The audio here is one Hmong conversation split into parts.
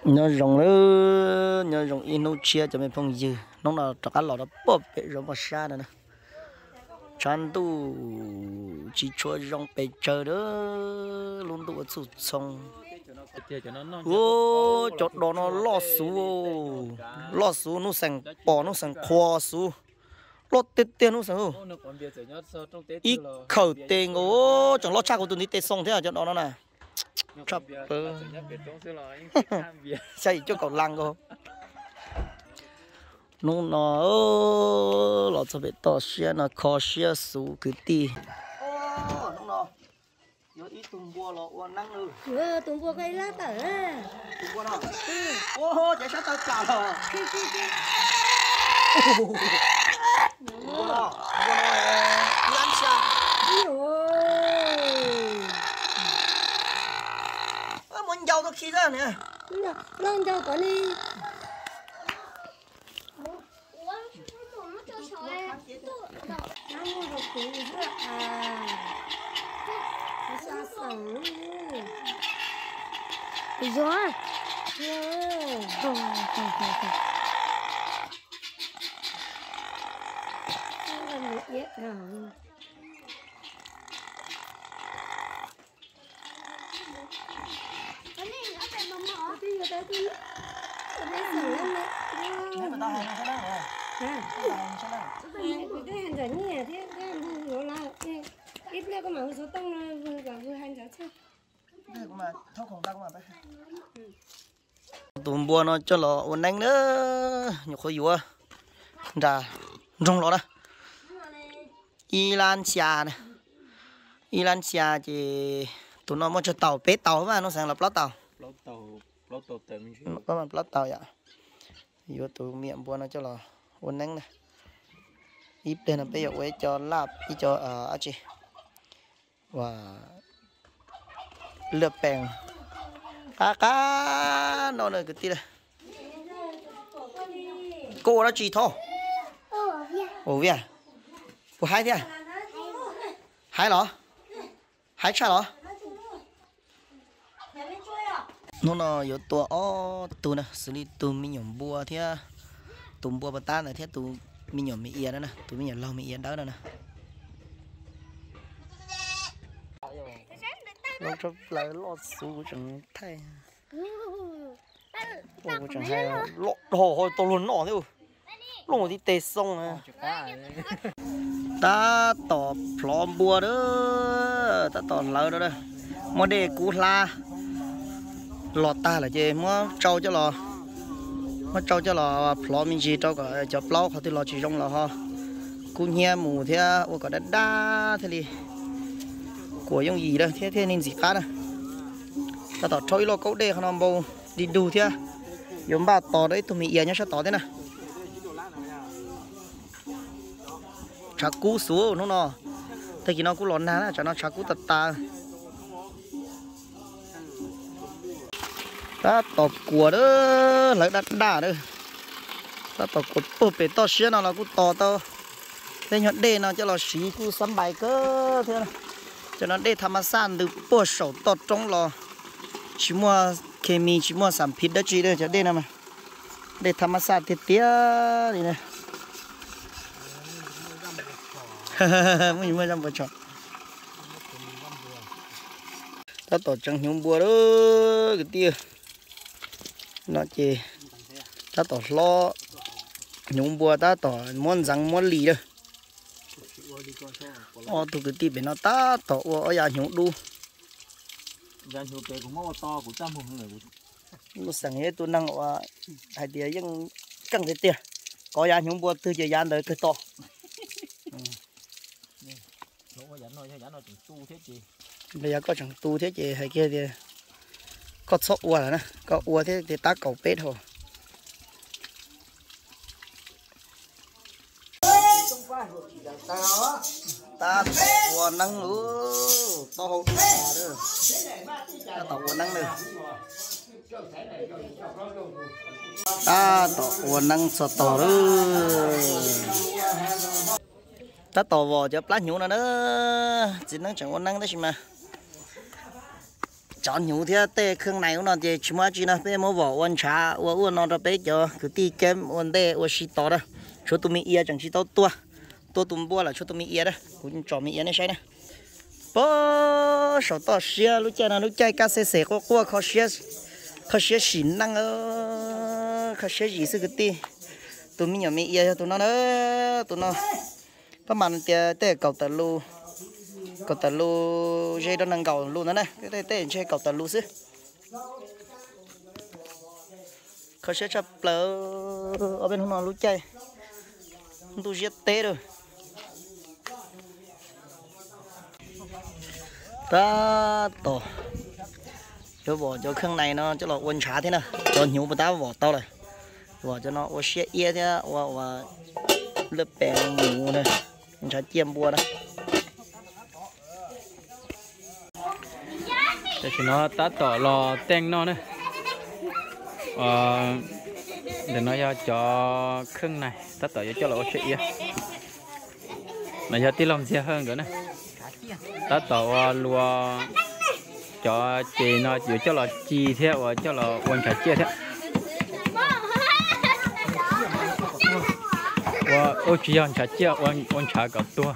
Nyob zoo, nyob zoo ib hnub tshiab cov me phooj ywg, hnub no rov qab los rau puag pem zos Moj Sab no na. Tshav ntuj tsis tshua zoo pes tsawg a, lub ntuj ua txhuj txhoo. Ua cov dos no loj xuv, loj xuv, Nuj Xeem pom Nuj Xeem qhuas xuv, loj tiag tiag Nuj Xeem. Ib khawm tes nkaus, tseem loj tshaj kuv tus ntiv tes xoo thiab cov dos no na. Tshaj plaws. Xya yim cuaj kaum las nkaus. Hnub no los txog pem toj siab no kho siab xuv kwv tij. Hnub no yuav ib tug npua los ua neeb. Tus npua koj ib lab tawm. Tus npua no. Ua cov sab taw plam los. Npua no, npua no ib lab xya. Muab ncau tuaj khi xwb niam. Loj ncau kom li. Ib pliag koj mam hu xov tooj no kom hu hais ntawd txog. Tus npua no coj los ua neeb na, nyuam qhuav yuav nram nroog los na. Ib lab xya, ib lab xya ces tus no muaj tsawg tau? Peb tau mas, Nuj Xeem, los plaub tau? Plaub tau yom. Yuav tus me nyuam npua no coj los ua neeb na. Ib pliag no peb yuav ua ib co laj, ib co dab tsi, ua laj pees. Qab qab no na kwv tij. Koj ua dab tsi thov? Ua viaj. Puas haib thiab? Haib los? Haib tshaj los? Hnub no yuav tua ob tug na, xws li tus me nyuam npua thiab, tus npua pas tab ntawd thiab tus me nyuam me iav na, tus me nyuam laug me iav dawb no na. Loj tshaj plaws, loj xuv kuv tseem thaij. Loj dhau tau luag noj thiab. Loj ua tib teg xoo na. Tab tom plhov npua a, tab tom hlawv a. Muab dej kub hlab los tag lawm ces muab tsau coj los, muab tsau coj los plhov me ntsis rau kom cov plaub qhov twg los tsis zoo los ho kub hnyiab mus thiab ua kom daj daj thiaj li kuam yooj yim thiab thiaj li ntxim qab na. Tab tom rhaub ib loj kaub dej qhov no npau dig dug thiab, yuav npaj tos rau ib tug me iav nyob sab tod thiab na. Tshav kub xwb hnub no, tag kis no kuj los nag na, tsam no tshav kub tas tas. Tab tom kuam a, hlawv daj daj a. Tab tom kuam puag pem toj siab no los kuj tos tau. Tej nyuag dej no coj los siv kuj xab npais kawg thiab. Cov no dej tham mas xaj ntws puag saum toj roob los, tsis muaj khes mis tsis muaj xam phiv dab tsi li cov dej no mas. Dej tham mas xaj tiag tiag li na. Muaj zaj npua tshos. Tab tom tseev hnyuv npua lawm kwv tij. No ces tab tom hlob hnyuv npua, tab tom muab ntxeev muab lis lawm. Ob tug kwv tij pem no tab tom ua ob yav hnyuv dub. Nuj Xeem yog ib tug neeg uas hais tias yeej keej tiag tiag, kov yav hnyuv npua twg ces yav ntawd kawg to. Yog koj tseem tu thiab ces hais kiag tias koj txhob ua lawm na, koj ua thiab tab kaum peb dhau. Tab tom ua neeb lawm, taub hau dub tas lawm. Tab tom ua neeb lawm. Tab tom ua neeb txog tog lawm. Tab tom vom cov plab hnyuv no na. Txiv neeb tseem ua neeb tab sis mas Cov hnyuv thiab tej kheej nais ub no ces tsis muaj dab tsi no, peb muab vom ua ntshav ua ua no rau peb cov kwv tij keeb ua ntej ua si tod na. Tshuav tus me ia tseem tsis tau tua, tua tus npua lawm tshuav tus me ia na, kuv tsom me ia nej saib na. Pab saum toj siab lub caij no lub caij kaj xej xej quaj quaj kho siab sim neej, kho siab zim xwb kwv tij. Tus me nyuam me ia yog tus no na, tus no pab mas tias tej kaum tawm lus, kaum tawm lus ze rau nees nkaum lus ntawd na, tej ntshe kaum tawm lus xwb. Kho siab tshaj plaws, ob peb hnub no lub caij ntuj ziab teb lawm. Tab tom yuav vom cov kheej nais no coj los ua ntshav thiab na, cov hnyuv puas tab vom tau lawm. Vom cov no ua siab iab thiab ua ua laj pes mus na, ntshav ciaj npua na. Tam sim no tab tom los teej noj na. Ntawm no yog cov kheej nais tab tom yuav coj los ua siab iab. No yog tij laug Ntxiag Hawj nkawd na. Tab tom ua luas cov ces no yuav coj los ci thiab ua coj los ua ntshav ciaj thiab. Ua tsis yog ntshav ciaj, ua ntshav kom tuag.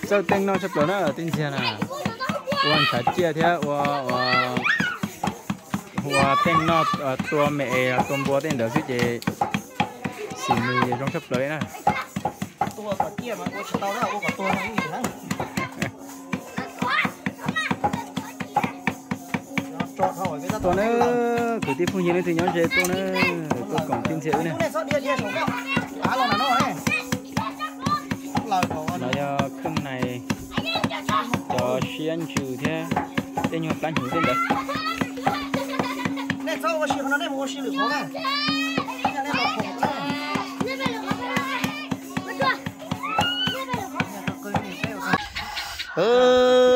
Txawj teej noj tshaj plaws na tij Ntxiag na. Ua ntshav ciaj thiab ua, ua teej noj, tua me es tua npua tej ntawd xwb ces xim nws zoo tshaj plaws li na. Tua na, kwv tij phooj ywg leej twg nyob ze tuaj na, tuaj koom tij Ntxiag wb na. No yog kheej nais, cov siab ntsws thiab tej nyuag plab hnyuv tej ntawd.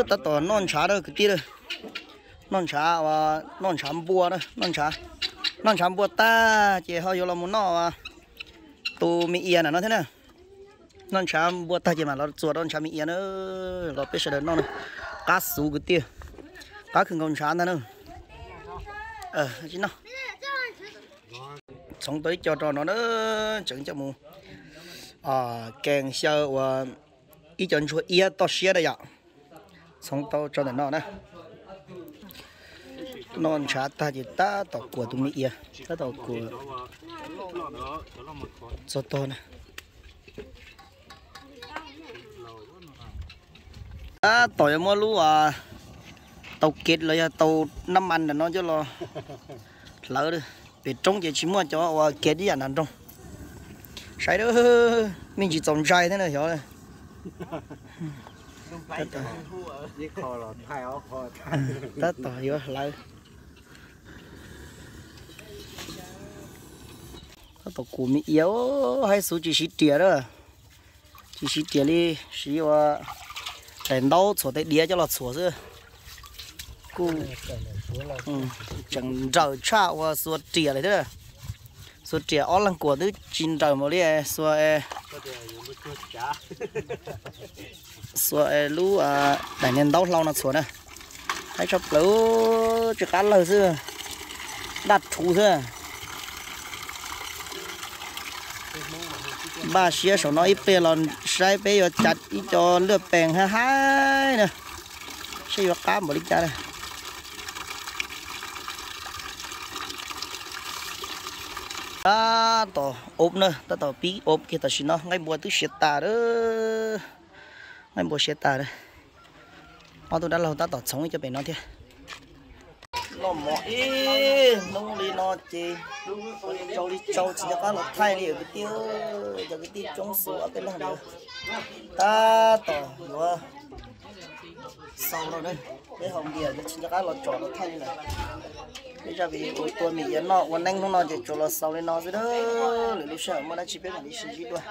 Tab tom noj ntshav na kwv tij, noj ntshav, noj ntshav npua na, noj ntshav npua tag ces ho yuav los mus noj tus me ia na no thiab na. Noj ntshav npua tag ces mam los txuas rau ntshav me ia na, los peb sawv daws noj na. Qab xuv kwv tij, qab kawg nkaus ntshav ntag na. Tsis noj. Txhoov tau ib co rau no na, tseem coj mus kees xyaw ua ib co ntsuag iab toj siab na yom. Txhoov tau tso ntawm no na. Noj ntshav tag ces tab tom kuam tus me ia, tab tom kuam txog tog na. Tab tom yuav muab lub tau kev los yog tau nab mas ntawm no coj los hlawv. Pem roob ces tsis muaj cov uas kev ib yam nram nroog. Saib me ntsis txaus ntshai thiab na xyov. Tab tom yuav hlawv. Tab tom kuam me ia, haib xuv tsis siv riam a, tsis siv riam li, siv ua daim ntaub txhuam tej diav coj los txhuam xwb. Kuj tseem nrawm tshaj ua xuas riam li thiab. Xuas riam ob leeg kuam twb tsis nrawm npaum li xuas, xuas lub daim niag ntaub hlau no txhuam na. Haib tshaj plaws, tsis qab lawg xwb, daj rhuv xwb. Npaj siab saum no ib pliag los saib peb yuav cav ib co laj pees haib haib na, saib yuav qab npaum li cas na. Tab tom ob na, tab tom pib ob kiag tam sim no, nqaij npua twb siav tas lawm. Nqaij npua siav tas lawm. Ob tug dab laug tab tom txhoov ib co pem no thiab. Noj mov ib hnub li no ces tsau li tsau tsis nco qab los thaij li kwv tij, cov kwv tij coob xwb ob peb leeg li. Tab tom yuav xaus no na, peb haus npias tsis nco qab los tsom los thaij li lawm. Peb zaj video ua tua me iav noj ua neeb hnub no ces tsuas los xaus li no xwb na. Lwm lub sij hawm muaj dab tsi peb mam li sib ntsib dua.